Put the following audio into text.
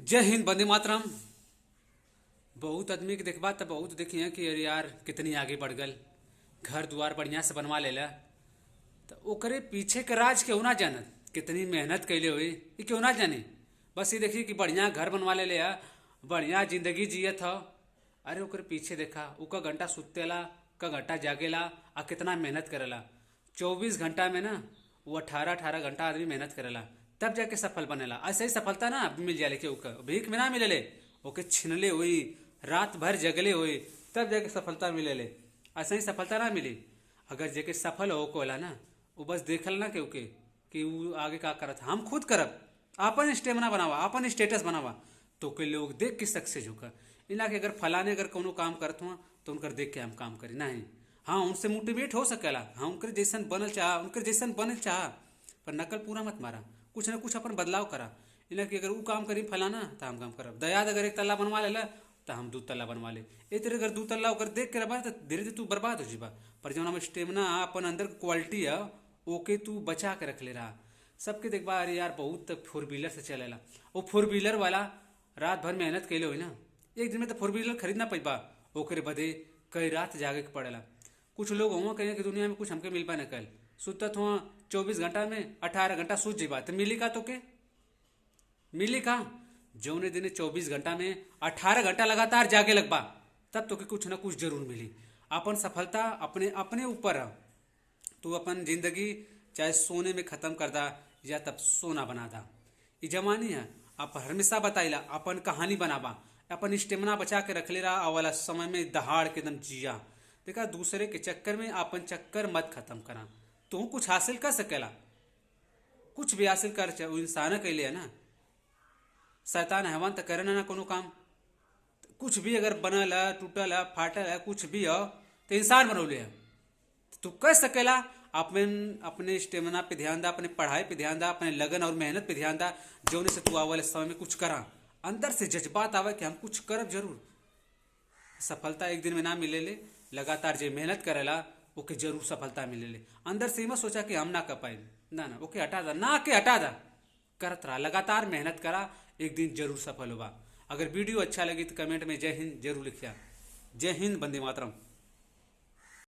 जय हिंद, वंदे मातरम। बहुत आदमी के देखबा त बहुत देखिए कि अरे यार कितनी आगे बढ़ गल, घर द्वार बढ़िया से बनवा लेला, तो ओकरे पीछे के राज केहू ना जानत, कितनी मेहनत कैले हुई ये केहू ना जाने। बस ये देखिए कि बढ़िया घर बनवा ले ले, बढ़िया जिंदगी जियत ह। अरे ओकरे पीछे देखा उ घंटा सुतेला, क घंटा जागेला आ कितना मेहनत करेला। 24 घंटा में ना वो 18-18 घंटा आदमी मेहनत करेला तब जाके सफल बनेला। ऐसे ही सफलता ना मिल जाए के ओके भीख में ना मिलेले, ओके छिनले हुई रात भर जगले हुई तब जाके सफलता मिलेले। ऐसे ही सफलता ना मिली। अगर जेके सफल हो को होला ना वो बस देखल ना के ओके कि वो आगे का करत, हम खुद करब, अपन स्टेमिना बनावा, अपन स्टेटस बनावा, तो के लोग देख के सक्सेस होकर। इना के अगर फलाने अगर कोनो काम करत हुआ तो उनकर देख के हम काम करी नहीं। हाँ उनसे मोटिवेट हो सकेला, हाँ उनकर जैसन बनल चाह, उनकर जैसन बनल चाह, पर नकल पूरा मत मारा, कुछ ना कुछ अपन बदलाव करा। इना कि अगर वो काम करी फलाना तो हम काम करब। दयाद अगर एक तल्ला बनवा लेला तो हम दू तल्ला बनवा ले। ए तरह अगर दू तल्ला ओकर देख के रबा तो धीरे धीरे तू बर्बाद हो जीबा। पर जौन हम स्टेमिना अपन अंदर क्वालिटी है ओके तू बचा के रख ले रहा। सबके देखबा अरे यार बहुत फोर व्हीलर से चलेला, वो फोर व्हीलर वाला रात भर मेहनत कैले हुई ना, एक दिन में तो फोर व्हीलर खरीदना पैबा, ओकरे बदे कई रात जागे के पड़ेला। कुछ लोग हुआ कहें कि दुनिया में कुछ हमके मिल पा न कल, सुतत हुआ 24 घंटा में 18 घंटा सूत जीबा तो मिली का तो के मिली का? जौने दिन 24 घंटा में 18 घंटा लगातार जागे लगबा तब तो के कुछ ना कुछ जरूर मिली। अपन सफलता अपने अपने ऊपर है। तू अपन जिंदगी चाहे सोने में ख़त्म कर दा या तब सोना बना दा, ये जमानी है। आप हमेशा बताइला अपन कहानी बनाबा, अपन स्टेमिना बचा के रख ले रहा, आवाला समय में दहाड़ के एकदम जिया। देखा दूसरे के चक्कर में अपन चक्कर मत खत्म करा, तू कुछ हासिल कर सकेला, कुछ भी हासिल कर चाहे वो इंसान के लिए है ना, शैतान हैवान तो करे ना कोनो काम। कुछ भी अगर बनल है, टूटल है, फाटल है, कुछ भी हो तो इंसान बनौले है, तू कर सकेला। अपने अपने स्टेमिना पे ध्यान दा, अपने पढ़ाई पे ध्यान दा, अपने लगन और मेहनत पे ध्यान दा, जौने से तू आवाले समय में कुछ करा, अंदर से जज्बात आवे कि हम कुछ करब जरूर। सफलता एक दिन में ना मिले ले, लगातार जे मेहनत करेला ओके जरूर सफलता मिले ले। अंदर से मत सोचा कि हम ना कर पाए, ना ना ओके हटा दा, ना के हटा दा, करत रहा, लगातार मेहनत करा, एक दिन जरूर सफल होगा। अगर वीडियो अच्छा लगी तो कमेंट में जय हिंद जरूर लिखिया। जय हिंद, वंदे मातरम।